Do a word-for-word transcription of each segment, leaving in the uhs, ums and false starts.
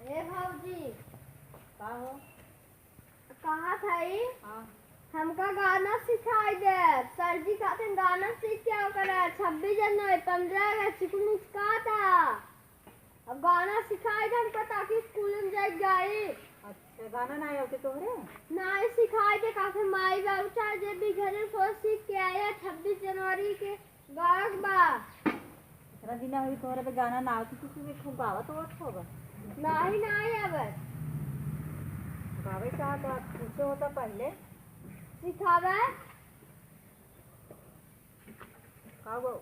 ए भौजी, का हो? कहाँ था ई? हाँ। हमका गाना सिखाई दे। सर जी कहते गाना सीख के आओ करे। छब्बीस जनवरी, पन्द्रह अगस्त, चिकुन मुस्काता। अब गाना सिखाई दे हमका, ताकि स्कूल में जाए गाई। अच्छा, गाना ना आवते तोहरे? ना, सिखाई दे, काफी माई बाबू चाहे जे भी घरे से सीख के आए, छब्बीस जनवरी के गायक बा। इतना दिन हुई तोहरे पे गाना ना आवती, तू तो खूब गावत होत होगा। नाही, नाही आवत। गावे चाहत हो, आप पूछे होता पहले। सिखावे। का गो-,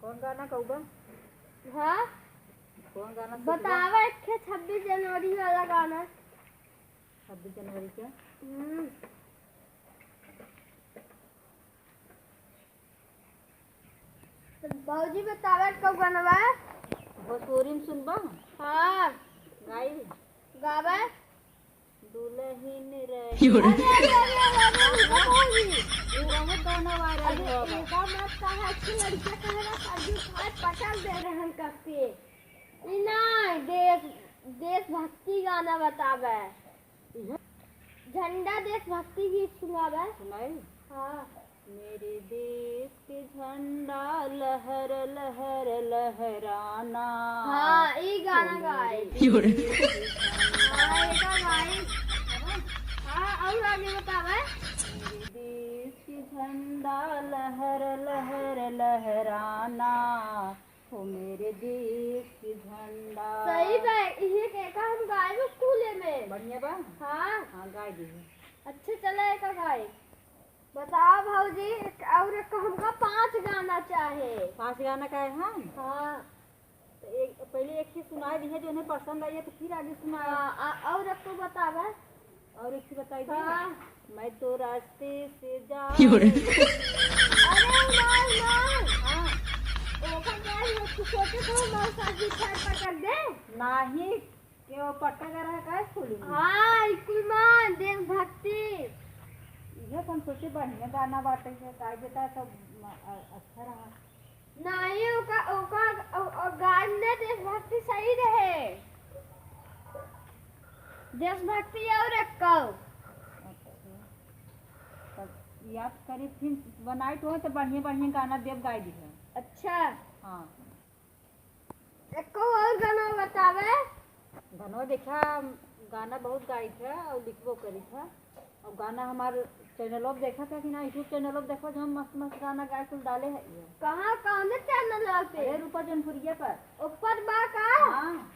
कौन गाना गौबा? हाँ? कौन गाना सीखबा? बतावा एक ठे छब्बीस जनवरी वाला गाना। छब्बीस जनवरी के? हम्म। तो भौजी बतावा एक गाना बा। भोजपुरी में सुनबा? हाँ। गाई? गावा। दुलहिन रही। अरे, अरे, अरे, अरे, अरे, रुको भौजी। ये बहुत गाना वायरल अरे, हो बा। एका मत कहा कि लड़का कहे ना, शादी खाए पटल दे रहन कस्ती। ई ना, देश, देशभक्ति गाना बतावे। इहे? झंडा देशभक्ति गीत सुनावे। सुनाई? हाँ। मेरे देश के झंडा लहर लहर लहराना। हाँ, ई गाना गाए। हाँ, एका गाए। हाँ, और आगे बतावे। मेरे देश के झंडा लहर लहर लहराना, हो मेरे देश के झंडा। सही बा, इहे के का हम गाए स्कूले में। बढ़िया बा? हाँ। हाँ, गाए दीजिए। अच्छा, चला एका गाए। बताओ भौजी, एक और एक हमका पाँच गाना चाहे। पाँच गाना का है हम? हाँ। तो एक, पहले एक ही सुनाई दिहे, जो उन्हें पसंद आई है, तो फिर आगे सुनाए। हाँ, आ, और एक तो बतावा। और एक ही बताई दे। हाँ। मैं तो रास्ते से जा क्यों रे? अरे, नहीं, नहीं। हाँ। ओकर क्या है, तू सोचे तो हमारे साथ भी छाट पकड़ दे। नहीं, के वो पटका जा रहा है, का स्कूल में? हाँ, स्कूल में देशभक्ति। इहे तो हम सोचे बढ़िया गाना बाटे के, गाए देता तो म-, अ-, अच्छा रहा। नहीं, ओका, ओका, ओ, ओ, गाने देशभक्ति सही रहे। देशभक्ति और एक कहो। अच्छा। तब याद करी, फिर बनाई तो, तो बढ़िया, बढ़िया गाना देव गाए दी है। अच्छा। हाँ। एको और गाना बतावे। गाना देखा, गाना बहुत गाई था और लिखबो करी था। और गाना हमार चैनलो पे देखा था कि ना, YouTube चैनलो पे देखो, जो हम मस्त मस्त गाना गाए कुल डाले है ये। कहाँ, कौन चैनल पे? अरे रूपा जौनपुरिया पर। ऊपर बा का? हाँ।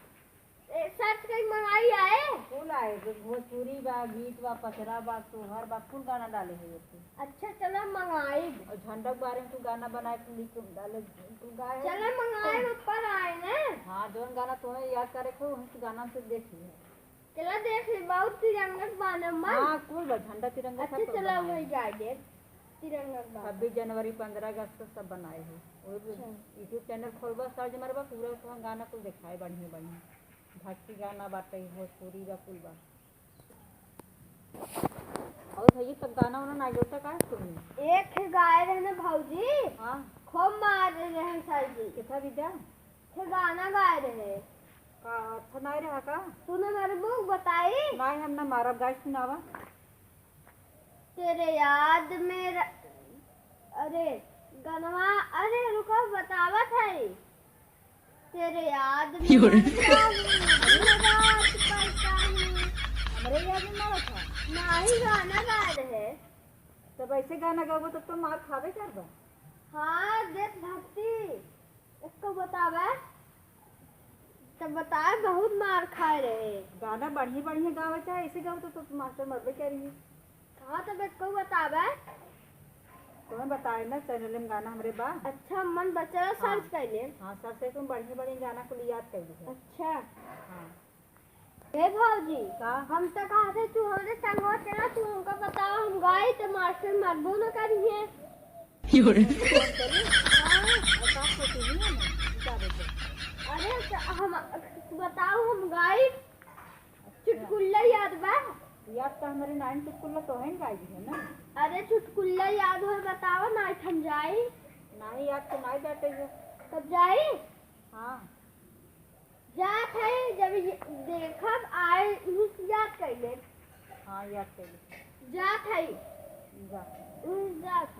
ए, सर्च कई मंगाई आए? कुल आए, जो भोजपुरी बा, गीत बा, पचरा बा, सोहर बा, कुल गाना डाले है ये पे। अच्छा, चला मंगाई। और झंडा के बारे में तू गाना बनाए, तू लिख के डाले, तू गाए। चला मंगाई, ऊपर आए ने। हाँ, जौन गाना तुम्हें याद करे को, वही से गाना से देख लिया। चला देख ली, बहुत तिरंगा के बारे में। हाँ, कुल बा, झंडा तिरंगा सब अच्छा, कुल चला बनाए वही हैं। गाए दे, तिरंगा के बारे में। छब्बीस जनवरी, पन्द्रह अगस्त सब बनाए हो। वही अच्छा। YouTube चैनल खोलबा, सर्च मारबा, पूरा तुम्हें गाना कुल दिखाए, बढ़िया बढ़िया। भक्ति गाना बाटे, भोजपुरी बा, कुल बा। और भैया, तब गाना वाना ना जोता का सुनी? एक ठे गाए रहे ना भौजी, हाँ। खूब मार रहे हैं सर जी। कितना विद्या? ठे गाना गाए रहे। का अच्छा ना रहा का? तू ना मेरे मुंह बताई। नहीं, हम ना मारब, गाय सुनावा। तेरे याद में र-, अरे, गनवा, अरे, रुको, बतावत है। तेरे याद में क्यों रे? मरता हूँ, दिन रात पढ़ता हूँ। हमरे याद में मरत है। नाही, गाना गा रहे। तब ऐसे गाना गाबो तब तो मार खाबे करबा। हाँ, देशभक्ति। इसको बतावे। तब बताए, बहुत मार खाए रहे। गाना बढ़िया बढ़िया गावे चाहे, ऐसे गाओ तो, तो मास्टर मरबे करिए। हाँ, तब इसको बतावे। तुम्हें बताए ना, चैनल में गाना हमरे बा। अच्छा, मन बच्चा हाँ। सर्च कर ले। हाँ, सर्च करके तुम बढ़िया बढ़िया गाना को याद कर लीजिए। अच्छा। हाँ। हे भौजी, का? हम तो कहा थे तू हमरे संगवा चला, तू हमका बताओ, हम गाई तो मास्टर मरबो न करिए। क्यों रे? हाँ। और का सोची नहीं है ना, क्या बोलते? अरे तो हम बताओ, हम गाई, चुटकुल्ला याद बा? याद तो हमारे नाइन चुटकुल्ला तो है गाई है ना। अरे चुटकुल्ला याद हो बताओ, ना हम जाई। नहीं याद तो नहीं बैठे हो। तब जाई? हाँ। जात है जब ये देखब आए, इही से याद कइले। हाँ, याद कइले। जात हई। जा। उम, जात।